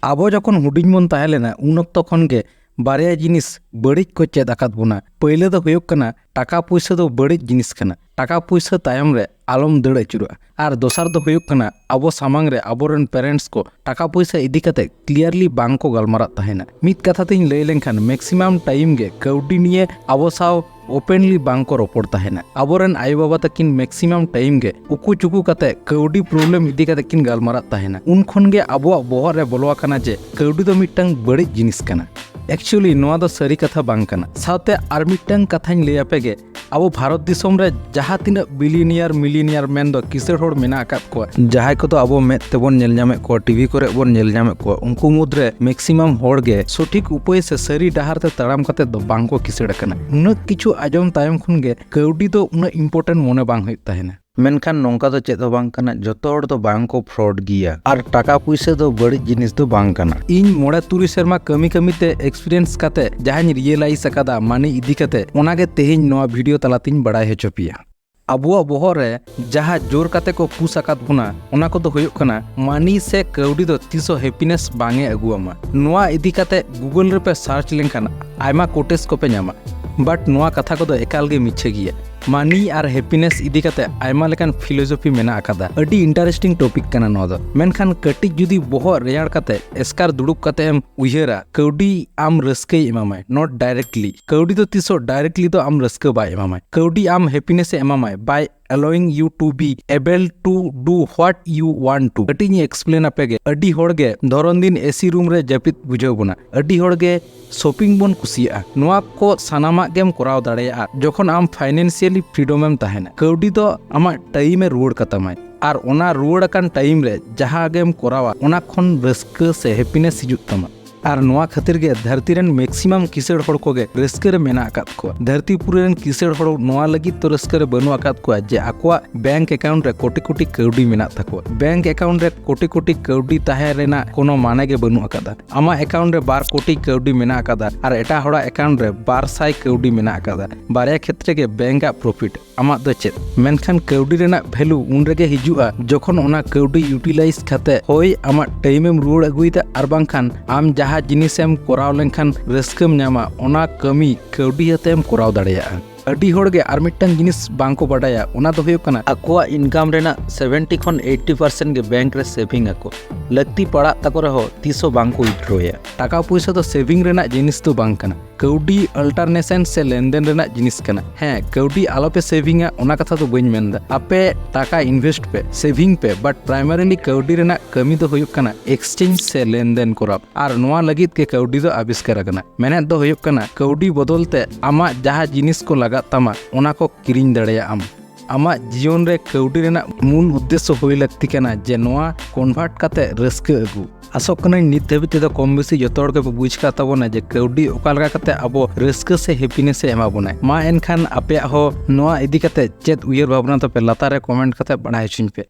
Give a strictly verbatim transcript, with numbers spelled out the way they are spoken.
ᱟᱵᱚ ᱡᱚᱠᱷᱚᱱ ᱦᱩᱰᱤᱧ ᱵᱚᱱ ᱛᱟᱦᱮᱸ ᱞᱮᱱᱟ, ᱩᱱ ᱚᱠᱛᱚ ᱠᱷᱚᱱ ᱜᱮ ᱵᱟᱨᱭᱟ ᱡᱤᱱᱤᱥ ᱵᱟᱹᱲᱤᱡ ᱠᱚ ᱪᱮᱫ ᱟᱠᱟᱫ ᱵᱚᱱᱟ᱾ ᱯᱟᱹᱭᱞᱟᱹ ᱫᱚ ᱦᱩᱭᱩᱜ ᱠᱟᱱᱟ, ᱴᱟᱠᱟ ᱯᱩᱭᱥᱟᱹ ᱫᱚ ᱵᱟᱹᱲᱤᱡ ᱡᱤᱱᱤᱥ ᱠᱟᱱᱟ᱾ ᱴᱟᱠᱟ ᱯᱩᱭᱥᱟᱹ ᱛᱟᱭᱚᱢ ᱨᱮ ᱟᱞᱚᱢ ᱫᱟᱹᱲ ᱟᱹᱪᱩᱨᱚᱜᱼᱟ᱾ ᱟᱨ ᱫᱚᱥᱟᱨ ᱫᱚ ᱦᱩᱭᱩᱜ ᱠᱟᱱᱟ, ᱟᱵᱚ ᱥᱟᱢᱟᱝ ᱨᱮ ᱟᱵᱚᱨᱮᱱ parents ᱠᱚ ᱴᱟᱠᱟ ᱯᱩᱭᱥᱟᱹ ᱤᱫᱤ ᱠᱟᱛᱮ clearly ᱵᱟᱝ ᱠᱚ ᱜᱟᱞᱢᱟᱨᱟᱜ ᱛᱟᱦᱮᱱᱟ᱾ ᱢᱤᱫ ᱠᱟᱛᱷᱟ ᱛᱤᱧ ᱞᱟᱹᱭ ᱞᱮᱱᱠᱷᱟᱱ, maximum time ᱜᱮ ᱠᱟᱹᱣᱰᱤ ᱱᱤᱭᱮ ᱟᱵᱚ ᱥᱟᱶ openly ᱵᱟᱝ ᱠᱚ ᱨᱚᱯᱚᱲ ᱛᱟᱦᱮᱱᱟ᱾ ᱟᱵᱚᱨᱮᱱ ᱟᱭᱳᱼᱵᱟᱵᱟ ᱛᱟᱹᱠᱤᱱ maximum time ᱜᱮ ᱩᱠᱩ ᱪᱩᱠᱩ ᱠᱟᱛᱮ ᱠᱟᱹᱣᱰᱤ problem ᱤᱫᱤ ᱠᱟᱛᱮ ᱠᱤᱱ ᱜᱟᱞᱢᱟᱨᱟᱜ ᱛᱟᱦᱮᱱᱟ᱾ ᱩᱱ ᱠᱷᱚᱱ ᱜᱮ ᱟᱵᱚᱣᱟᱜ ᱵᱚᱦᱚᱜ ᱨᱮ ᱵᱚᱞᱚ ᱟᱠᱟᱱᱟ ᱡᱮ ᱠᱟᱹᱣᱰᱤ ᱫᱚ ᱢᱤᱫᱴᱟᱝ ᱵᱟᱹᱲᱤᱡ ᱡᱤᱱᱤᱥ ᱠᱟᱱᱟ᱾ Actually, ᱱᱚᱣᱟ ᱫᱚ ᱥᱟᱹᱨᱤ ᱠᱟᱛᱷᱟ ᱵᱟᱝ ᱠᱟᱱᱟ᱾ ᱥᱟᱶᱛᱮ ᱟᱨ ᱢᱤᱫᱴᱟᱝ ᱠᱟᱛᱷᱟᱧ ᱞᱟᱹᱭ ᱟᱯᱮ ᱜᱮ, ᱟᱵᱚ ᱵᱷᱟᱨᱚᱛ ᱫᱤᱥᱚᱢ ᱨᱮ ᱡᱟᱦᱟᱸ ᱛᱤᱱᱟᱹᱜ billionaire, millionaire ᱢᱮᱱᱫᱚ ᱠᱤᱥᱟᱹᱬ ᱦᱚᱲ ᱢᱮᱱᱟᱜ ᱟᱠᱟᱫ ᱠᱚᱣᱟ, ᱡᱟᱦᱟᱸᱭ ᱠᱚᱫᱚ ᱟᱵᱚ ᱢᱮᱫ ᱛᱮᱵᱚᱱ ᱧᱮᱞ ᱧᱟᱢᱮᱫ ᱠᱚᱣᱟ, TV ᱠᱚᱨᱮ ᱵᱚᱱ ᱧᱮᱞ ᱧᱟᱢᱮᱫ ᱠᱚᱣᱟ, ᱩᱱᱠᱩ ᱢᱩᱫᱽᱨᱮ maximum ᱦᱚᱲ ᱜᱮ ᱥᱚᱴᱷᱤᱠ ᱩᱯᱟᱹᱭ ᱥᱮ ᱥᱟᱹᱨᱤ ᱰᱟᱦᱟᱨ ᱛᱮ ᱛᱟᱲᱟᱢ ᱠᱟᱛᱮ ᱫᱚ ᱵᱟᱝ ᱠᱚ ᱠᱤᱥᱟᱹᱬ ᱟᱠᱟᱱᱟ᱾ ᱩᱱᱟᱹᱜ ᱠᱤᱪᱷᱩ ᱟᱸᱡᱚᱢ ᱛᱟᱭᱚᱢ ᱠᱷᱚᱱ ᱜᱮ ᱠᱟᱹᱣᱰᱤ ᱫᱚ ᱩᱱᱟᱹᱜ important ᱢᱚᱱᱮ ᱵᱟᱝ ᱦᱩᱭᱩᱜ ᱛᱟᱦᱮᱱᱟ᱾ ᱢᱮᱱᱠᱷᱟᱱ ᱱᱚᱝᱠᱟ ᱫᱚ ᱪᱮᱫ ᱦᱚᱸ ᱵᱟᱝ ᱠᱟᱱᱟ, ᱡᱚᱛᱚ ᱦᱚᱲ ᱫᱚ ᱵᱟᱝ ᱠᱚ fraud ᱜᱮᱭᱟ᱾ ᱟᱨ ᱴᱟᱠᱟ ᱯᱩᱭᱥᱟᱹ ᱫᱚ ᱵᱟᱹᱲᱤᱡ ᱡᱤᱱᱤᱥ ᱫᱚ ᱵᱟᱝ ᱠᱟᱱᱟ᱾ ᱤᱧ ᱢᱚᱬᱮ ᱛᱩᱨᱩᱭ ᱥᱮᱨᱢᱟ ᱠᱟᱹᱢᱤ ᱠᱟᱹᱢᱤ ᱛᱮ experience ᱠᱟᱛᱮ ᱡᱟᱦᱟᱸᱧ realize ᱟᱠᱟᱫᱟ money ᱤᱫᱤ ᱠᱟᱛᱮ, ᱚᱱᱟᱜᱮ ᱛᱮᱦᱮᱧ ᱱᱚᱣᱟ video ᱛᱟᱞᱟᱛᱤᱧ ᱵᱟᱲᱟᱭ ᱦᱚᱪᱚ ᱯᱮᱭᱟ᱾ ᱟᱵᱚᱣᱟᱜ ᱵᱚᱦᱚᱜ ᱨᱮ ᱡᱟᱦᱟᱸ ᱡᱳᱨ ᱠᱟᱛᱮ ᱠᱚ push ᱟᱠᱟᱫ ᱵᱚᱱᱟ, ᱚᱱᱟ ᱠᱚᱫᱚ ᱦᱩᱭᱩᱜ ᱠᱟᱱᱟ, money ᱥᱮ ᱠᱟᱹᱣᱰᱤ ᱫᱚ ᱛᱤᱥ ᱦᱚᱸ happiness ᱵᱟᱝ ᱮ ᱟᱹᱜᱩ ᱟᱢᱟ᱾ ᱱᱚᱣᱟ ᱤᱫᱤ ᱠᱟᱛᱮ Google ᱨᱮᱯᱮ search ᱞᱮᱱᱠᱷᱟᱱ ᱟᱭᱢᱟ quotes ᱠᱚᱯᱮ ᱧᱟᱢᱟ, but ᱱᱚᱣᱟ ᱠᱟᱛᱷᱟ ᱠᱚᱫᱚ ᱮᱠᱟᱞ ᱜᱮ ᱢᱤᱪᱷᱟᱹ ᱜᱮᱭᱟ᱾ Money ᱟᱨ happiness ᱤᱫᱤ ᱠᱟᱛᱮ ᱟᱭᱢᱟ ᱞᱮᱠᱟᱱ philosophy ᱢᱮᱱᱟᱜ ᱟᱠᱟᱫᱟ᱾ ᱟᱹᱰᱤ interesting topic ᱠᱟᱱᱟ ᱱᱚᱣᱟ ᱫᱚ᱾ ᱢᱮᱱᱠᱷᱟᱱ ᱠᱟᱹᱴᱤᱡ ᱡᱩᱫᱤ ᱵᱚᱦᱚᱜ ᱨᱮᱭᱟᱲ ᱠᱟᱛᱮ ᱮᱥᱠᱟᱨ ᱫᱩᱲᱩᱵ ᱠᱟᱛᱮ ᱮᱢ ᱩᱭᱦᱟᱹᱨᱟ, ᱠᱟᱹᱣᱰᱤ ᱟᱢ ᱨᱟᱹᱥᱠᱟᱹᱭ ᱮᱢᱟᱢᱟᱭ, not directly᱾ ᱠᱟᱹᱣᱰᱤ ᱫᱚ ᱛᱤᱥ ᱦᱚᱸ directly ᱫᱚ ᱟᱢ ᱨᱟᱹᱥᱠᱟᱹ ᱵᱟᱭ ᱮᱢᱟᱢᱟᱭ᱾ ᱠᱟᱹᱣᱰᱤ ᱟᱢ happiness A ᱮᱢᱟᱢᱟᱭ by allowing you to be able to do what you want to᱾ ᱠᱟᱹᱴᱤᱡ ᱤᱧ explain ᱟᱯᱮ ᱜᱮ᱾ ᱟᱹᱰᱤ ᱦᱚᱲ ᱜᱮ ᱫᱷᱚᱨᱚᱱ ᱫᱤᱱ AC room ᱨᱮ ᱡᱟᱹᱯᱤᱫ ᱵᱩᱡᱷᱟᱹᱣ ᱵᱚᱱᱟ᱾ ᱟᱹᱰᱤ ᱦᱚᱲ ᱜᱮ shopping ᱵᱚᱱ ᱠᱩᱥᱤᱭᱟᱜᱼᱟ᱾ ᱱᱚᱣᱟ ᱠᱚ ᱥᱟᱱᱟᱢᱟᱜ ᱜᱮᱢ ᱠᱚᱨᱟᱣ ᱫᱟᱲᱮᱭᱟᱜᱼᱟ ᱡᱚᱠᱷᱚᱱ ᱟᱢ financially freedom ᱮᱢ ᱛᱟᱦᱮᱱᱟ᱾ ᱠᱟᱹᱣᱰᱤ ᱫᱚ ᱟᱢᱟᱜ time ᱮ ᱨᱩᱣᱟᱹᱲ ᱠᱟᱛᱟᱢᱟᱭ, ᱟᱨ ᱚᱱᱟ ᱨᱩᱣᱟᱹᱲ ᱟᱠᱟᱱ time ᱨᱮ ᱡᱟᱦᱟᱸ ᱜᱮᱢ ᱠᱚᱨᱟᱣᱟ, ᱚᱱᱟ ᱠᱷᱚᱱ ᱨᱟᱹᱥᱠᱟᱹ ᱥᱮ happiness ᱦᱤᱡᱩᱜ ᱛᱟᱢᱟ᱾ ᱟᱨ ᱱᱚᱣᱟ ᱠᱷᱟᱹᱛᱤᱨ ᱜᱮ ᱫᱷᱟᱹᱨᱛᱤ ᱨᱮᱱ maximum ᱠᱤᱥᱟᱹᱬ ᱦᱚᱲ ᱠᱚᱜᱮ ᱨᱟᱹᱥᱠᱟᱹ ᱨᱮ ᱢᱮᱱᱟᱜ ᱟᱠᱟᱫ ᱠᱚᱣᱟ᱾ ᱫᱷᱟᱹᱨᱛᱤ ᱯᱩᱨᱤ ᱨᱮᱱ ᱠᱤᱥᱟᱹᱬ ᱦᱚᱲ ᱱᱚᱣᱟ ᱞᱟᱹᱜᱤᱫ ᱫᱚ ᱨᱟᱹᱥᱠᱟᱹ ᱨᱮ ᱵᱟᱹᱱᱩᱜ ᱟᱠᱟᱫ ᱠᱚᱣᱟ ᱡᱮ ᱟᱠᱚᱣᱟᱜ bank account ᱨᱮ ᱠᱳᱴᱤ ᱠᱳᱴᱤ ᱠᱟᱹᱣᱰᱤ ᱢᱮᱱᱟᱜ ᱛᱟᱠᱚᱣᱟ᱾ Bank account ᱨᱮ ᱠᱳᱴᱤ ᱠᱳᱴᱤ ᱠᱟᱹᱣᱰᱤ ᱛᱟᱦᱮᱸ ᱨᱮᱱᱟᱜ ᱠᱳᱱᱳ ᱢᱟᱱᱮ ᱜᱮ ᱵᱟᱹᱱᱩᱜ ᱟᱠᱟᱫᱟ᱾ ᱟᱢᱟᱜ account ᱨᱮ ᱵᱟᱨ ᱠᱳᱴᱤ ᱠᱟᱹᱣᱰᱤ ᱢᱮᱱᱟᱜ ᱟᱠᱟᱫᱟ ᱟᱨ ᱮᱴᱟᱜ ᱦᱚᱲᱟᱜ account ᱨᱮ ᱵᱟᱨ ᱥᱟᱭ ᱠᱟᱹᱣᱰᱤ ᱢᱮᱱᱟᱜ ᱟᱠᱟᱫᱟ᱾ ᱵᱟᱨᱭᱟ ᱠᱷᱮᱛᱨᱮ ᱜᱮ bank ᱟᱜ profit᱾ ᱟᱢᱟᱜ ᱫᱚ ᱪᱮᱫ? ᱢᱮᱱᱠᱷᱟᱱ ᱠᱟᱹᱣᱰᱤ ᱨᱮᱱᱟᱜ ᱵᱷᱮᱞᱩ ᱩᱱ ᱨᱮᱜᱮ ᱦᱤᱡᱩᱜᱼᱟ, ᱡᱚᱠᱷᱚᱱ ᱚᱱᱟ ᱠᱟᱹᱣᱰᱤ ᱤᱭᱩᱴᱤᱞᱟᱭᱤᱡᱽ ᱠᱟᱛᱮ ᱦᱳᱭ ᱟᱢᱟᱜ ᱴᱟᱭᱤᱢ ᱮᱢ ᱨᱩᱣᱟᱹᱲ ᱟᱹᱜᱩᱭᱮᱫᱟ, ᱟᱨ ᱵᱟᱝᱠᱷᱟᱱ ᱟᱢ ᱡᱟᱦᱟᱸ ᱡᱤᱱᱤᱥ ᱮᱢ ᱠᱚᱨᱟᱣ ᱞᱮᱱᱠᱷᱟᱱ ᱨᱟᱹᱥᱠᱟᱹᱢ ᱧᱟᱢᱟ, ᱚᱱᱟ ᱠᱟᱹᱢᱤ ᱠᱟᱹᱣᱰᱤ ᱟᱛᱮ ᱮᱢ ᱠᱚᱨᱟᱣ ᱫᱟᱲᱮᱭᱟᱜᱼᱟ᱾ ᱟᱹᱰᱤ ᱦᱚᱲ ᱜᱮ ᱟᱨ ᱢᱤᱫᱴᱟᱝ ᱡᱤᱱᱤᱥ ᱵᱟᱝ ᱠᱚ ᱵᱟᱰᱟᱭᱟ, ᱚᱱᱟ ᱫᱚ ᱦᱩᱭᱩᱜ ᱠᱟᱱᱟ ᱟᱠᱚᱣᱟᱜ ᱤᱱᱠᱟᱢ ᱨᱮᱱᱟᱜ ᱥᱮᱵᱷᱮᱱᱴᱤ ᱠᱷᱚᱱ ᱮᱭᱤᱴᱤ ᱯᱟᱨᱥᱮᱱᱴ ᱜᱮ ᱵᱮᱝᱠ ᱨᱮ ᱥᱮᱵᱷᱤᱝ ᱟᱠᱚ᱾ ᱞᱟᱹᱠᱛᱤ ᱯᱟᱲᱟᱜ ᱛᱟᱠᱚ ᱨᱮᱦᱚᱸ ᱛᱤᱥ ᱦᱚᱸ ᱵᱟᱝ ᱠᱚ ᱩᱭᱤᱛᱷᱰᱨᱚᱭᱟ᱾ ᱴᱟᱠᱟ ᱯᱩᱭᱥᱟᱹ ᱫᱚ ᱥᱮᱵᱷᱤᱝ ᱨᱮᱱᱟᱜ ᱡᱤᱱᱤᱥ ᱫᱚ ᱵᱟᱝ ᱠᱟᱱᱟ᱾ ᱠᱟᱹᱣᱰᱤ ᱟᱞᱴᱟᱨᱱᱮᱥᱚᱱ ᱥᱮ ᱞᱮᱱᱫᱮᱱ ᱨᱮᱱᱟᱜ ᱡᱤᱱᱤᱥ ᱠᱟᱱᱟ᱾ ᱦᱮᱸ, ᱠᱟᱹᱣᱰᱤ ᱟᱞᱚᱯᱮ ᱥᱮᱵᱷᱤᱝᱟ, ᱚᱱᱟ ᱠᱟᱛᱷᱟ ᱫᱚ ᱵᱟᱹᱧ ᱢᱮᱱᱫᱟ᱾ ᱟᱯᱮ ᱴᱟᱠᱟ ᱤᱱᱵᱷᱮᱥᱴ ᱯᱮ, ᱥᱮᱵᱷᱤᱝ ᱯᱮ, but primarily ᱠᱟᱹᱣᱰᱤ ᱨᱮᱱᱟᱜ ᱠᱟᱹᱢᱤ ᱫᱚ ᱦᱩᱭᱩᱜ ᱠᱟᱱᱟ ᱮᱠᱥᱪᱮᱧᱡᱽ ᱥᱮ ᱞᱮᱱᱫᱮᱱ ᱠᱚᱨᱟᱣ᱾ ᱟᱨ ᱱᱚᱣᱟ ᱞᱟᱹᱜᱤᱫ ᱜᱮ ᱠᱟᱹᱣᱰᱤ ᱫᱚ ᱟᱵᱤᱥᱠᱟᱨ ᱟᱠᱟᱱᱟ᱾ ᱢᱮᱱᱮᱫ ᱫᱚ ᱦᱩᱭᱩᱜ ᱠᱟᱱᱟ, ᱠᱟᱹᱣᱰᱤ ᱵᱚᱫᱚᱞ ᱛᱮ ᱟᱢᱟᱜ ᱡᱟᱦᱟᱸ ᱡᱤᱱᱤᱥ ᱠᱚ ᱞᱟᱜᱟᱜ ᱛᱟᱢᱟ, ᱚᱱᱟ ᱠᱚ ᱠᱤᱨᱤᱧ ᱫᱟᱲᱮᱭᱟᱜ ᱟᱢ᱾ ᱟᱢᱟᱜ ᱡᱤᱭᱚᱱ ᱨᱮ ᱠᱟᱹᱣᱰᱤ ᱨᱮᱱᱟᱜ ᱢᱩᱞ ᱩᱫᱽᱫᱮᱥᱥᱚ ᱦᱩᱭ ᱞᱟᱹᱠᱛᱤ ᱠᱟᱱᱟ ᱡᱮ ᱱᱚᱣᱟ ᱠᱚᱱᱵᱷᱟᱨᱴ ᱠᱟᱛᱮ ᱨᱟᱹᱥᱠᱟᱹ ᱟᱹᱜᱩ᱾ ᱟᱥᱚᱜ ᱠᱟᱹᱱᱟᱹᱧ ᱱᱤᱛ ᱫᱷᱟᱹᱵᱤᱡ ᱛᱮᱫᱚ ᱠᱚᱢ ᱵᱮᱥᱤ ᱡᱚᱛᱚ ᱦᱚᱲ ᱜᱮᱯᱮ ᱵᱩᱡᱽ ᱠᱟᱜ ᱛᱟᱵᱚᱱᱟ ᱡᱮ ᱠᱟᱹᱣᱰᱤ ᱚᱠᱟ ᱞᱮᱠᱟ ᱠᱟᱛᱮ ᱟᱵᱚ ᱨᱟᱹᱥᱠᱟᱹ ᱥᱮ ᱦᱮᱯᱤᱱᱮᱥ ᱮ ᱮᱢᱟ ᱵᱚᱱᱟᱭ᱾ ᱢᱟ ᱮᱱᱠᱷᱟᱱ ᱟᱯᱮᱭᱟᱜ ᱦᱚᱸ ᱱᱚᱣᱟ ᱤᱫᱤ ᱠᱟᱛᱮ ᱪᱮᱫ ᱩᱭᱦᱟᱹᱨ ᱵᱷᱟᱵᱽᱱᱟ ᱛᱟᱯᱮ, ᱞᱟᱛᱟᱨ ᱨᱮ ᱠᱚᱢᱮᱱᱴ ᱠᱟᱛᱮ ᱵᱟᱲᱟᱭ ᱦᱚᱪᱚᱧ ᱯᱮ᱾